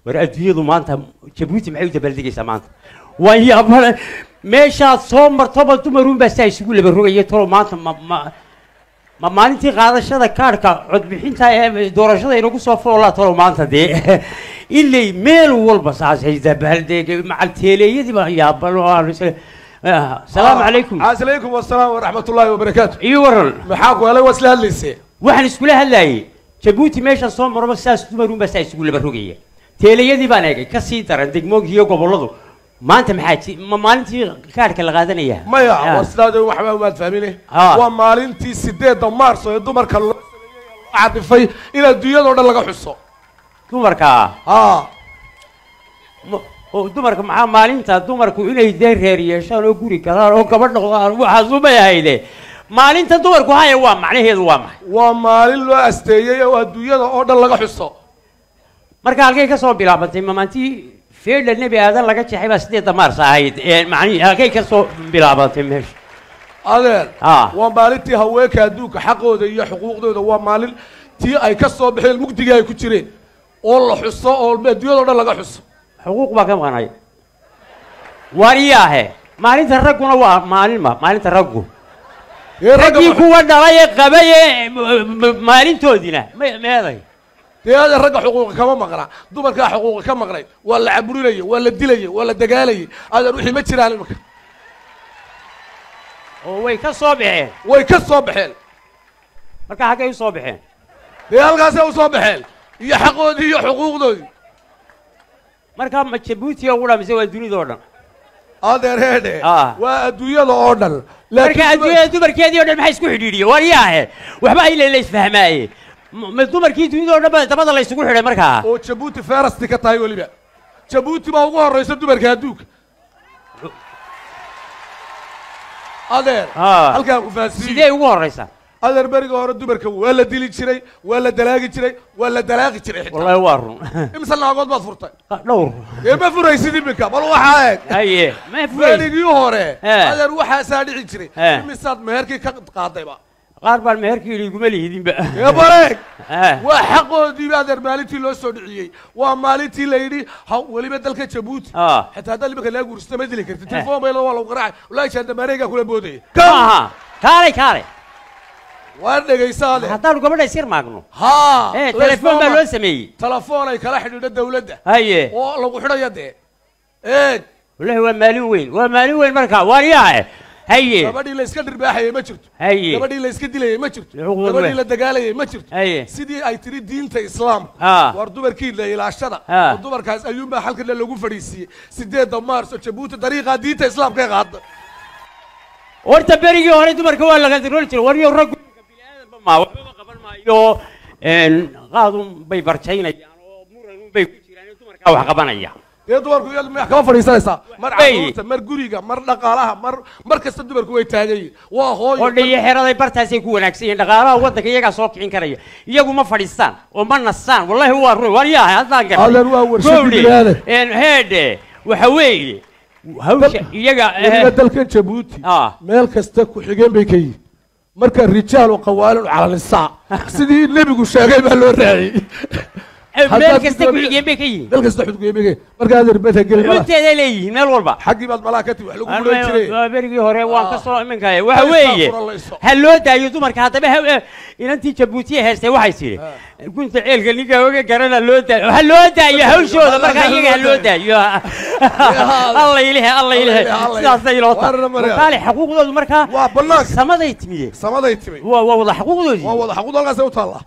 War adduunyadu maanta Jabuuti maxay u dabaaldegaysaa maanta? Waan yaabana, meeshaad soo martoba dumaruun baa saa isugu laba rogaya. Tolo maanta ma maalintii qaadashada kaadhka codbixinta ee doorashada inagu soo foolaa? Tolo maanta dee ilay meel walba saasay dabaaldeg, macal teeleeyadii baa yaaban. Asalaamu calaykum. Calaykum asalaam waraxmat ullaahi wabarakaatu. Iyo waran. Maxaa ku helay? Waa isla hadlaysee. Waxaan iskula hadlaayey, Jabuuti meeshaan soo maraba saas dumaruun baa saa isugu laba rogaya. Teelayadii baan eegay, ka sii daran degmoonkii iyo gobolladu. Maanta maxaa ma maalintii kaadhka la qaadanaya? Maya, war sidaad waxba umaad fahmine. Waa maalintii 8-da Maarso ee dumarka loo sameeyey, loo cadifay in adduunyadoo dhan laga xuso. Dumarka? Ha. Oo dumarka maxaa maalinta dumarku inay dee reer yeeshaan oo guri galaan oo gabadh noqdaan waxaas umay ahayde? Maalinta dumarku haya waa macnaheedu waa maxay? Waa maalin loo asteeyey oo adduunyada oo dhan laga xuso. Marka halkay ka soo bilaabantay? Ma maalintii feedha Nebi Aadan laga jeexay baa 8-da Maars ahayd? Macnihii halkay ka soo bilaabantay meesha? Adeer, waa maalintii haweenka adduunka xaqooda iyo xuquuqdooda, waa maalin tii ay ka soo baxeen mugdigii ay ku jireen oo la xuso oo adduunyada o dhan laga xuso. Xuquuq baa ka maqnay wariyaahe. Maalinta ragguna waa maalin ma maalinta raggu Dee ragga raggii kuwa dhalay ee qabay ee maalintoodiina meeday? Dee adeer, ragga xuquuqa kama maqna, dumarkaa xuquuqa ka maqnay. Waa la caburinayay, waa la dilayay, waa la dagaalayay. Adeer, wixii ma jiraan imika. Oo way ka soo baxeen. Way ka soo baxeen. Marka xaggay u soo baxeen? Dee halkaasay u soo baxeen iyo xaqoodii iyo xuquuqdoodii. Marka ma Jabuuti oo qura mise waa dunida oo dhan? Adeer, heedhe, waa adduunyada oo dhan. Marka laakiin adduunyada dumarkeedii o dhan maxaa isku xidhiidhiye? Waryaahe, waxba ayla la isfahmaaye. Ma dumarkii dunida oo dhan ba dabada la isugu xidhay markaa? Oo Jabuuti ferasti ka tahay, weliba Jabuuti baa ugu horraysa dumarka adduunka, adeer. Halkaan ku fahansiiyo. Sidee ugu horraysa? Adeer, beriga hore dumarka waa la dili jiray, waa la dalaagi jiray, waa la dalaaqi jiray xitaa. Wallahi waa run. Imse naagood baad furtay? Dhowr. Dee ma furaysid iminka, bal waxaa eeg. Haye, ma furay. Berigii hore, adeer, waxaasaa dhici jiray. Imisaad meherkii ka qaadayba? Qaar baan meherkii yidhi iguma lihidinba. Dee bareeg, waa xaqoodiiba adeer maalintii loo soo dhiciyey. Waa maalintii la yidhi ha weliba dalka Jabuuti xitaa haddaad iminka laga guursata ma dili kartid. Telefoon bayla waa lagu garaacay, wallahi jaandamareegaa kula boodaya. Maaha, kaalay kaalay. Waa dhegaysa, adeer. Haddaanu gabadha isyar maagno, haa, telefoon baa loo sameeyey. Telefoon ay kala xidhiidho dawladda. Haye. Oo lagu xidhaya dee, eeg. Wallahi waa maalin weyn, waa maalin weyn marka, waaryaha. Haye. Gabadhii la iska dhirbaaxayay ma jirto. Haye. Gabadhii la iska dilayay ma jirto. Xuquuqdooda gabadhii la dagaalayay ma jirto. Haye. Sidii ay tiri diinta islaamku, war dumarkii la ilaashada, oo dumarkaas ayuunbaa halkan lagu fadhiisiiyey 8-da Maarso. Jabuuti dariiqaa diinta islaamka ay qaada. Horta berigii hore dumarka waa laga roli jiray. Waryo, raggu bini'aadanba ma waxbaba qaban maayo, qaadun bay barjaynayaan oo muranun bay ku jiraan. Dumarkaa wax qabanaya. Dee dumarku iyadu ma kama fadhiisanaysaa mar Wey. Carruurta mar, guriga mar, dhaqaalaha mar, mar kasta dumarku way taagan yihiin. Waa hooyo. Qodha iyo xeraday bartaasay ku wanaagsan yihiin. Dhaqaalaha waddanka iyagaa soo kicin karaya. Iyagu ma fadhiistaan oo ma nastaan. Wallahi waa run, waryaha, haddaan gartay. Adeer, waa warshadii Gowdhe, bini'aadan. Heedhe, waxa weeye hawsha iyaga weliba dalkan Jabuuti meel kasta ku xigeen bay ka yihiin. Marka rijaalu qawaalun cala nisaa sidii nebigu sheegay baa loo raaciyey. Meel Haddaad kasta ku gudoomiye- xigeen bay ka yihiin. Meel kasta xudgeen bay ka yihiin. Marka adeer, beta geli malaha. Xunteeday leeyihiin meel walba. Xaggii baad malaha ka timi wax lagu guran jiray. Waa berigii hore waan ka soo iminka. Waxa Haysta weeye furalayso. ha loo daayo dumarka haddaba. Inantii Jabuutiya heestay waxay tidhi gunta ceelka ninka oga garana loo daayo, ha loo daayo hawshooda. Marka iyaga ha loo daayo. Alla ilahe, alla ilahe, sidaasay iloo Waarna Maria. tahay xuquuqdoodu markaa waa banaanka samaday timide. Samaday timi. Waa wada xuquuqdoodii. Waa wada xaquuq, halkaasay u taallaa.